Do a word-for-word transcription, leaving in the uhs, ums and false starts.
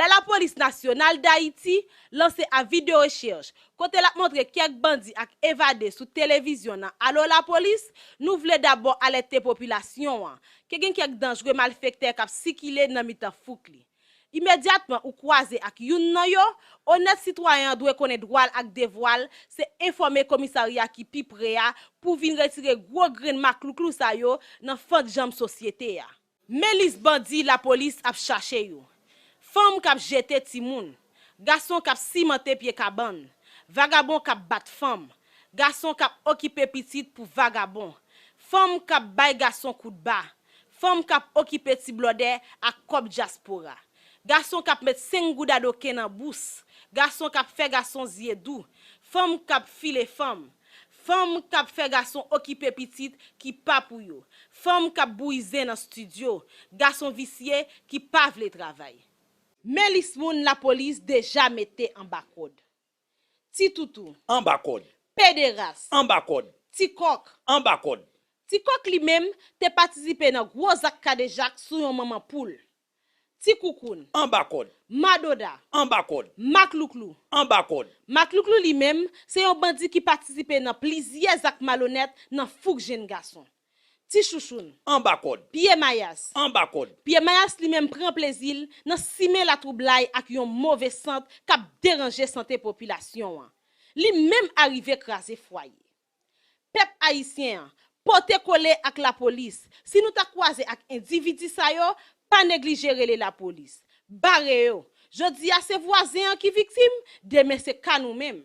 Lapolis Nasyonal Dayiti lanse avi de rechèch kote l ap montre kèk bandi ak evade sou televizyon nan Alo Lapolis, nou vle dabò alète popilasyon an ke gen kèk danjre malfektè k ap sikile nan mitan fouk li. Imedyatman ou kwaze ak youn nan yo, onèt sitwayen an dwe konnen dwa l ak devwa l se enfòme komisarya ki pi pre a pou vin retire gwo grenn maklouklou sa yo nan fant janm sosyete a. Men lis bandi lapolis ap chache yo. Fanm k ap jete timoun. Gason k ap simante pye kabann. Vagabon k ap bat fanm. Gason k ap okipe pitit pou vagabon. Fanm k ap bay gason kout ba. Fanm k ap okipe ti blòdè ak kòb dyaspora. Gason k ap met senk gouda doken nan bous. Gason k ap fè gason zye dou. Fanm k ap file fanm. Fanm k ap fè gason okipe pitit ki pa pou yo. Fanm k ap bouyi zen nan estidyo. Gason visye ki pa vle travay. Men lis moun lapolis deja mete anba kòd. Ti toutou. Anba kòd. Pederas. Anba kòd. Ti kòk. Anba kòd. Ti kòk li menm te patisipe nan gwo zak kadejak sou yon manman poul. Ti koukoun. Anba kòd. Madoda. Anba kòd. Maklouklou. Anba kòd. Maklouklou li menm se yon bandi ki patisipe nan plizyè zak malonèt nan fouk jenn gason. Ti chouchoun. Anba kòd. Pye mayas. Anba kòd. Pye mayas li menm pran plezi l nan simen latwoublay ak yon move sant k ap deranje sante popilasyon an. Li menm arive kraze fwaye. Pèp ayisyen an, pote kole ak lapolis. Si nou ta kwaze ak endividi sa yo, pa neglije rele lapolis. Bare yo. Jodi a se vwazen an ki viktim, demen se ka nou menm.